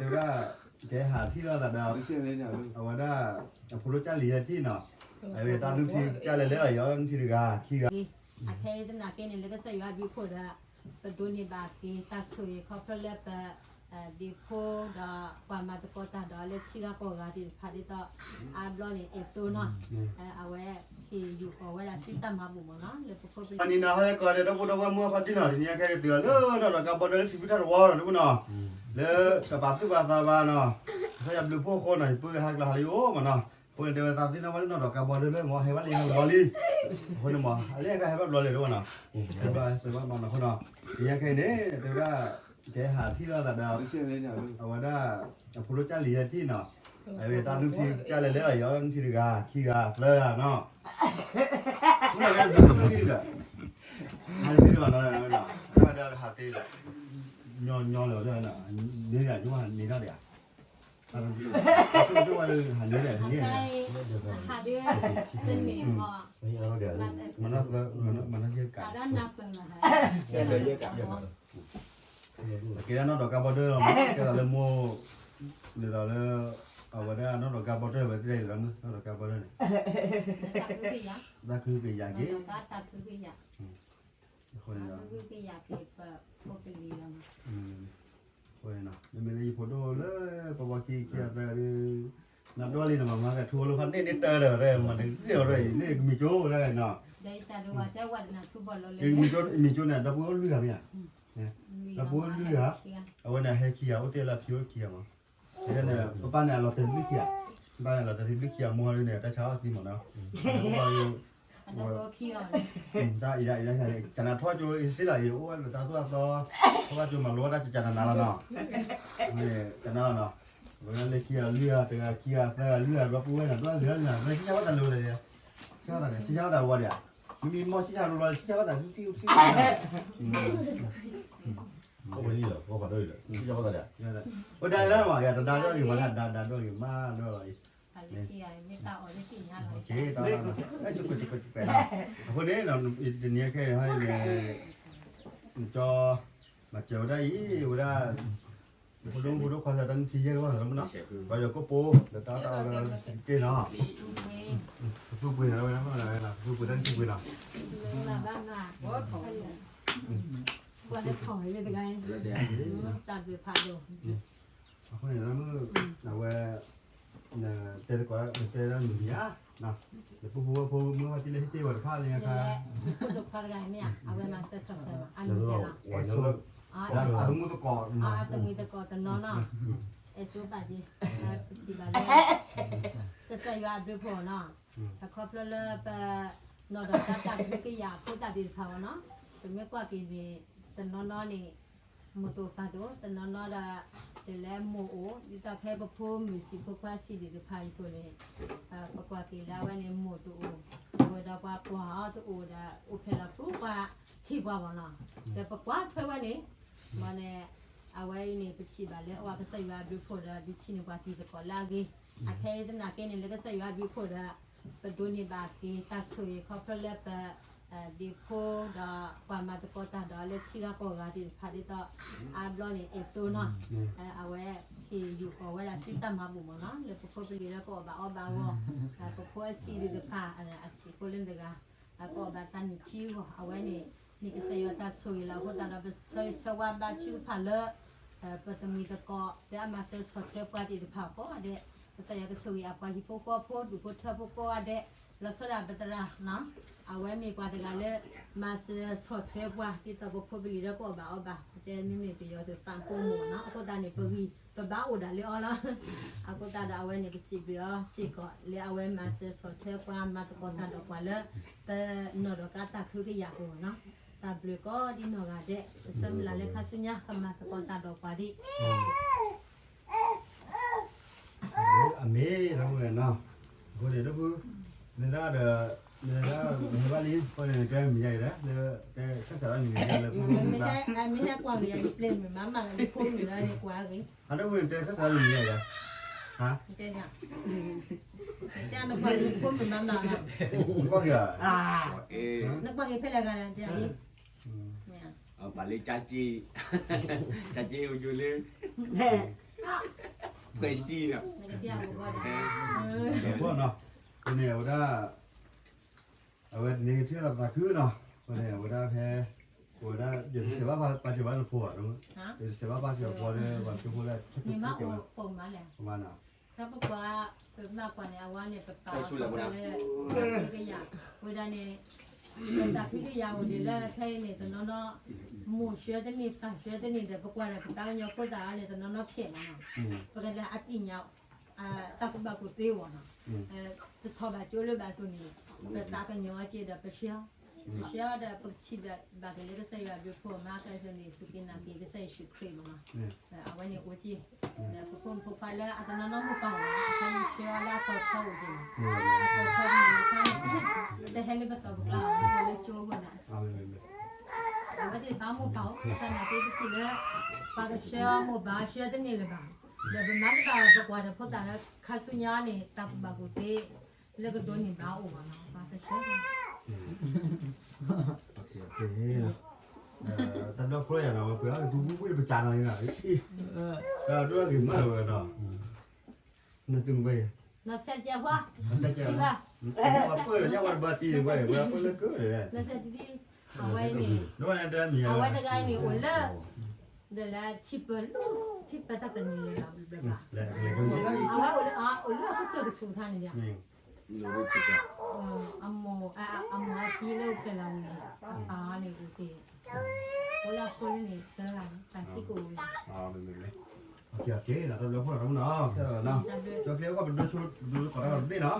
ဝဲဒၣ် ကဲဟးထံၣ်လိာ်သးဒီး အဝဲဒၣ် အဖိဒိၣ်ကၢ်လံၤဟဲထံၣ်နီၤ, အဝဲတၢ်နုၢ်ထံကၢ်လဲၤလဲၤလီၤ ယီၤနုၢ်ထံတဂၤခံဂၤ အခဲအံၤသနာ်က့န့ၣ် လၢကစၢ်ယွၤဘျုးဖှိၣ်ဒီး ပဒိးန့ၢ်ဘၣ်က့ၤတၢ်ဆိၣ်ဂ့ၤခီဖျိလၢပ ဒ့ဖိဒီးပှၤမၤသကိးတၢ်ဒီးလၢထံဂၤကီၢ်ဂၤသ့ၣ်တဖၣ်ဒ်သိး အါဘျီန့ၣ် အ့ၣ်စိနီၤ, အဝဲဟ့ၣ်ယူၢ်အီၣ်ဝဲဒၣ်ဆူတၢ်မၤဘူၣ်မ့ၢ်နီၤ လၢပဖိပလံၤ အနံၤနီၤ ဟဲကီးဒီး ဒီပုၢ်ဒီဝဲၢ်မုၢ်ဖါတံၢ်နီၤ တနံၤအံၤခဲအံၤတုၤအီၤလၢနီၢ်ဒီးကါဘီဒၢလၢထံဖုတၢ်တဝီနီၤ တပူၤနီၤ, လၢတပာ်သူၣ်ပာ်သးဘၣ်နီၤ, ကစၢ်ယွၤဘျုးဖှိၣ်အဃိနီၤ ယပုၢ်ဟဲကျါဟးလံအိၣ်မ့ၢ်နီၤ, အဃိန့ၣ်တဲဝဲသးသ့ၣ်နီၣ်ဝဲလၢနီၢ်ဒီးကါဘီဒၢလၢမ့ၢ်ဟဲဘၣ်လၢယဟဲဘီလံ, အဃိန့ၣ်မ့ၢ် အလၢကဟဲဘၣ်ဘျီလဲၣ်တဝဲနီၤ, ဟဲဘၣ်စၢၤဘၣ်မၤနီၤအဃိနီၤ, တနံၤအံၤခဲအံၤန့ၣ် တဲဝဲဒၣ် ကဲဟးထံၣ်လိာ်သးဒီး အဝဲဒၣ် အဖိဒိၣ်ကၢ်လံၤဟဲထံၣ်နီၤ, အဝဲတၢ်နုၢ်ထံကၢ်လဲၤလဲၤလီၤ ယီၤနုၢ်ထံတဂၤ ခံဂၤ သၢဂၤနီၤ, မ့ၢ်လၢကဲဘျုးဖှိၣ်ဒီး ဟးသ့လၢၤဘၣ်နီၤ, ဟးသ့လၢၤဘၣ်, ညီညီလၢၤဘၣ်, န့ၣ်ဒၣ်ယိၣ်ဟးန့ၢ်ဒၣ်ဒၣ်, ဟးန့ၢ်ဒၣ်န့ၣ်, မၤနီၢ်သၢ မၤနီၢ်ယဲၢ်ကး, ကဲဒၣ်နီၢ်ဒီးကါဘီဒၢလီၤ, ကဲသးလၢမိၢ် လဲၤသးလၢ အဝဲဒၣ်နီၢ်ဒီးကါဘီဒၢဝဲသ့ၣ်လီၤမုၢ် နီၢ်ဒီးကါဘီဒၢန့ၣ်, တၢ်ခုကယၤက့ၤ, အဃိန့ၣ် အဃိန့ၣ်နီၤ မ့မ့ၢ်လၢယဖိဒိၣ်လၢ ပပှၤခံခံအသၢဒုး နဒိလံနမၤမၤကထူလီၤဖးန့ၣ်န့ၣ်တၢ်ဒီး မၤတဂ့ၤဒီး လၢကမံၤကၠိဒၣ်နီၤ, မံၤကၠိန့ၣ် ဒီပုၢ်ဝဲၢ်လွံၢ်ဂၤမ့ၢ်ဧါ, ဒီပုၢ်ဝဲၢ်လွံၢ်ဂၤ, အဝဲန့ၣ်ဟဲခံဂၤ အိၣ်တ့ၢ်လၢအဖံအိၣ်ခံဂၤမး, န့ၣ် ပပၢ်န့ၣ်အလီၤတဲာ်ဘျုးခံဂၤ, ပပၢ်န့ၣ်လီၤတဲာ်ဘျုးခံဂၤ မိၢ်ဒ်န့ၣ် တၢ်ဆါအီၣ်သံမးနီၤ, တၢ်အံၤဒၣ်အံၤဒၣ် ကနၤထီၣ်ကၠိအံၤစ့လီၤအံၤ အိၣ်ဝဲလၢတၢ်သိၣ်တၢ်သီ, ထီၣ်ကၠိမၤလိဝဲဒၣ်ကနၤနၤလီၤနီၤ, ကနၤလီၤနီၤ, ဝဲဒၣ်လၢခံဂၤလွံၢ်ဂၤ တဂၤခံဂၤသၢဂၤလွံၢ်ဂၤ ဒီပုၢ်ဝဲၢ်န့ၣ် ဒွးဂ့ၤလီၤနီၤ ဝဲဆံၣ်ညါဝဲတၢ်လိၤလဲၣ်, ဆံၣ်ညါဝဲတၢ်န့ၣ် ဆံၣ်ညါဝဲတၢ်ဝီဒၣ်, မ့မ့ၢ်မီၢ်ဆံၣ်ညါလိၤလီၤ ဆံၣ်ညါဝဲတၢ်ထံထံထံ ဝဲဒၣ်လၢမ့ၢ် ယတဒါဒီးဂ့ၤမး ဒါဒါဒီးဂ့ၤမး ဒါဒါဒီးဂ့ၤမး လီၤအံၤ, အဃိန့ၣ် တနံၤအံၤခဲအံၤန့ၣ် ကၠီ မၤစၢၤဝဲဒၣ်အံၤ ဝဲဒၣ် ဖိဒိၣ်မုၣ်ဖိဒိၣ်ခွါစၢၤတၢ်နုၢ်ထံယဲၢ်ကဘၣ်နီၤ ပှၤဒီးကိးပိ ဒီးတၢ်တၢ်လၢစက့နီၤ, ကသူပှ့ၤန့ၣ်ဝဲ ကသူပှ့ၤတၢ်နုၢ်ထံပှ့ၤနီၤ, တၢ်ဘျုးဖးဒိၣ် အဃိန့ၣ် လၢမုၢ် အဝဲ တဲသကိး တဲဒၣ်မုၢ်မံၤဧါ, လၢပဖိဝဲဖိမုၢ်ဝဲတံၢ်လၢဟံၣ်တ့ၢ်ဝဲတဖၣ်လၢညါခါ, ဖိဒိၣ်ခွါတဂၤမ့ၢ်ဧါ, အဝဲမၤစၢၤဆီၣ်ထွဲမး အမံၤတဲလီၤ, အသမုၢ်သကိး အသမုၢ်သကိးတနီၤနီၤ, အဲၣ်ဆိပာ်က့ၤ ပထံၣ်ဘၣ်လၢ ကစၢ်ယွၤအဘျုးဖှိၣ်နီၤ, အခီဖျိလၢပ နီၢ်ဒီးတၢ်တၢ်ကဟုကယာ်အဖိသၣ်သ့ၣ်တဖၣ်အဂီၢ်နီၤ, ပမ့ၢ်ကွၢ်က့ၤန့ၣ် တနီၤနီၤန့ၣ် မိၢ်တအိၣ်ပၢ်တအိၣ်, တနီၤနီၤဒီး တုၤလၢမိၢ်အိၣ် ဒ်သိးဖဲပဖိမုၣ်ဆံးဖိခွါဆံးသ့ၣ်တဖၣ်အံၤအသိးန့ၣ် ပကွၢ်က့ၤလၢအဝဲန့ၣ်မိၢ်တအိၣ်, အဝဲဒီးပှၤကွၢ်အီၤတအိၣ်ဒီး အိၣ်ဖျဲၣ်လီၤပှၤ ပှၤခံပှၤမ့ၢ်နီၤ, ဒီးပကွၢ်ထွဲဝဲန့ၣ် မ့ၢ်န့ၣ် အဝဲအံၤန့ၣ် ပထံၣ်ဘၣ်လၢအဝဲကစၢ်ယွၤအဘျုးဖှိၣ်ဒီး ဒုးထံၣ်န့ၢ်ပှၤတံၤသကိးလၢအဂ့ၤ, အခဲအံၤသနာ်က့န့ၣ် လၢကစၢ်ယွၤအဘျုးဖှိၣ်ဒီး ပဒိးန့ၢ်ဘၣ်က့ၤတၢ်ဆိၣ်ဂ့ၤခီဖျိလၢပ ဒ့ဖိဒီးပှၤမၤသကိးတၢ်ဒီးလၢထံဂၤကီၢ်ဂၤသ့ၣ်တဖၣ်ဒ်သိး အါဘျီန့ၣ် အဲၣ်စိနီၤ, အဝဲဟ့ၣ်ယူၢ်အီၣ်ဝဲဒၣ်ဆူတၢ်မၤဘူၣ်မ့ၢ်နီၤ, လၢပဖိပလံၤလၢကအီၣ်ဘၣ်အီဘၣ်အဂီၢ်, ပဖိအဆံးသ့ၣ်တဖၣ် အဆံးဖိလၢတဂၤ အကအီၣ်ဘၣ်တၢ်နုၢ်ထံအဂီၢ် အဝဲန့ၣ် န့ၣ်ကစၢ်ယွၤတၢ်ဆိၣ်ဂ့ၤလီၤ. အဃိသတးဒီး ပဆၢဂ့ၤဆၢဝါဘါထုကဖၣ်လၢ ပတံၤသကိး လၢအမၤစၢၤဆီၣ်ထွဲပှၤသ့ၣ်တဖၣ်ကိးဂၤဒဲး, ကစၢ်ယွၤကဆိၣ်ဂ့ၤအပှၤဟံၣ်ဖိဃီဖိ ဒူၣ်ဖိထၢဖိကိးဂၤဒဲး, လီၤဆီဒၣ်ပသရၣ် အဝဲမ့ၢ်ပှၤတဂၤလၢ မၤစၢၤဆီၣ်ထွဲပှၤ ဒ်သိးပဖိပလံၤလၢကအီၣ်ဘၣ်အီဘၣ် ပတဲမ့မ့ၢ်ပယီၤသ့ၣ်ပာ်ပိာ်မ့ၢ်နီၤ, အဃိသတးန့ၣ် ပဂံၢ်ပဘါအိၣ်ဒၣ်လၢအီၤလီၤ. အဃိသတးဒီးအဝဲန့ၣ် ပစံးဘျုးအီၤစ့ၢ်ကီး လၢအဝဲမၤစၢၤဆီၣ်ထွဲပှၤ မၤသကိးတၢ်ဒီးပှၤလၢ ပနီၢ်ဒီးကါတၢ်ကဟုကယာ်အပူၤနီၤ, တၢ်ဘျုးကိးဒံနီၢ်ဂၤဒဲး, ပဆၢမုၢ်လၢ်လၢခါဆူညါ ကမၤသကိးတၢ်ဒီးပှၤဒံး အမ့ၢ်တၢ်မုၢ်နီၤ, အဃိန့ၣ် တဖု, မ့ၢ်ဒၣ်ဒီး, မ့ၢ်ဒၣ်မ့ၢ်ဟဲဘၣ်လံ အဃိန့ၣ် တဲမံၤယါအံၤဒီး, တဲခၢၣ်စးလၢမံၤယါလၢပူၤ, မ့ၢ်ဟဲကွၢ်က့ၤယၤ ယပျဲၢ်မုၢ်မၤမးလၢယဖိမုၣ်လၢန့ၣ်ကွၢ်ဂ့ၤ, အတဖုန့ၣ် တဲခၢၣ်စးလၢမံၤယါအံၤဒီး, တဲ, တဲနကွၢ်က့ၤယဖိမုၣ်မၤမးလီၤ, နကွၢ်က့ၤဧါ, နကွၢ်က့ၤဖဲလဲၣ်ဂၤလဲၣ်, တဲအံၤ ပှၤလၢ ကၠါက့အိယိလၢ ကၠါက့အိယိလၢ ခွဲးစံနီၤ, အဃိနီၤ, အဃိန့ၣ် အဝဲဒၣ် အဝဲတန့ၢ်ကထံၣ်သးပသးခုနီၤ, အဃိန့ၣ် အဝဲဒၣ်ဖဲ အဝဲဒၣ် ယတစဲးဘၣ်ပာ်စၢၤဘၣ်နဖိဘၣ်, ယတစဲးဘၣ်ပာ်စၢၤအဖိဒီး ပှၤကၠိဖိလၢ မ့ၢ်မးအိၣ်ပိာ်မးလဲၣ်, မးနီၤ, တၢ်ပပှၤ ပဘၣ်ကွၢ်န့ၣ် အဝဲန့ၣ် ပပာ်လၢ သးခုကယာ်, ဝဲဒၣ်န့ၣ် ပသးခုကယာ်အိၣ်ဒံးလၢခဲအံၤန့ၣ် တနီၤနီၤ မိၢ်ဆှၢတန့ၢ် ပၢ်ဆှၢတန့ၢ်ဒီး ပကွၢ်ဒီးပသးကညီၤဖိသၣ်အါန့ၣ် တနီၤနီၤဖျဲးမးနီၤ, ပကလဲၤအပညး တၢ်ကူၣ်ဘၣ်ကူၣ်သ့အဂီၢ်နီၤ, တထီၣ်ဘၣ်ကၠိလၢဘၣ်အသိးန့ၣ် ပသးကညီၤအီၤက့ၤဒီးပဆှၢ, ပဆှၢအီၤဒီး ပကထံၣ်ဘၣ်က့ၤလၢကစၢ်ယွၤဘျုးဖှိၣ်မၤကဲအသိးန့ၣ် စူၢ်က့ၤနာ်က့ၤကစၢ်ယ့ၣ်ၡူးခရံာ်မးနီၤ, အဝဲန့ၣ်အိၣ်က့ၤ ဒီးပဖိမုၣ်ဖိခွါလၢအတနီၤနီၤမိၢ်ပၢ်အိၣ်, အဝဲန့ၣ်ဆှၢအီၤလၢအကီၢ်ထီအိၣ်က့ၤမး, အကီၢ်ထီန့ၣ်တခါန့ၣ် ပတဟဲလၢပသီပကျါဘၣ်, ပလၢကၠိအဂီၢ်န့ၣ် အဝဲသ့ၣ်တဖၣ်မိၢ်ပၢ်အိၣ် သနာ်က့ပစံးလၢ ပှၤကဆှၢမိၢ်ပၢ်ဆှၢတန့ၢ်လၢၤဘၣ်, ဒီးပမၤကဘၣ်ပကွၢ်ဒီးဖိသၣ်လၢခါဆူညါန့ၣ် တၢ်ကူၣ်ဘၣ်ကူၣ်သ့ လၢကဒိးန့ၢ်ဘၣ်အိၣ်ဘၣ်နီၤ, ပှၤကဆှၢ တၢ်ဘျုးဖိလၢယၤနီၤ ဝဲပှ့ၤအီၣ်ကသူဝံၣ်ဝံၣ်တပစးနီၤန့ၣ်, တၢ်ဒိၣ်က့ၤမးဝဲနီၤ, နသုမ့ၢ်ဘၣ်ယဲ, နစဲးကဲးဝါ, ပှၤပၢၢ်လၢညါဝဲတဘၣ်တံၢ်ဝဲ ပှၤပၢၢ်လၢကၢၢ်န့ၣ်, နစဲးတံၢ်, အဝဲန့ၣ်, အဝဲတဂၤန့ၣ်အိၣ်လၢ ဒီးလၢထံပၢၢ်လီၤ ထံပၢၢ်တၢ်ပညိၣ်လၢဘၣ်ဘျၢဘၣ်, အဝဲအိၣ်လၢ အိၣ်လၢအစိၤစိၤတဆူၣ်ခါန့ၣ်ဒီး, အမိၢ် အမိၢ်အသံလၢအိၣ်ဖျဲၣ်လီၤဝံၤန့ၣ် အပၢ်န့ၣ်အိၣ်တ့ၢ်, အိၣ်လၢအဖိလၢန့ၣ် သၢဂၤန့ၣ် တၢ်စံးကိၣ်ဝံၤ, ကဲနီၤ တၢ်ဘျုးဖိနီၤ ကၠီကျဲအိၣ်ဘၣ်ပဒိဆိ ပဒိလၢကီးတၢ်ကီတဘ့ၣ်နီၤ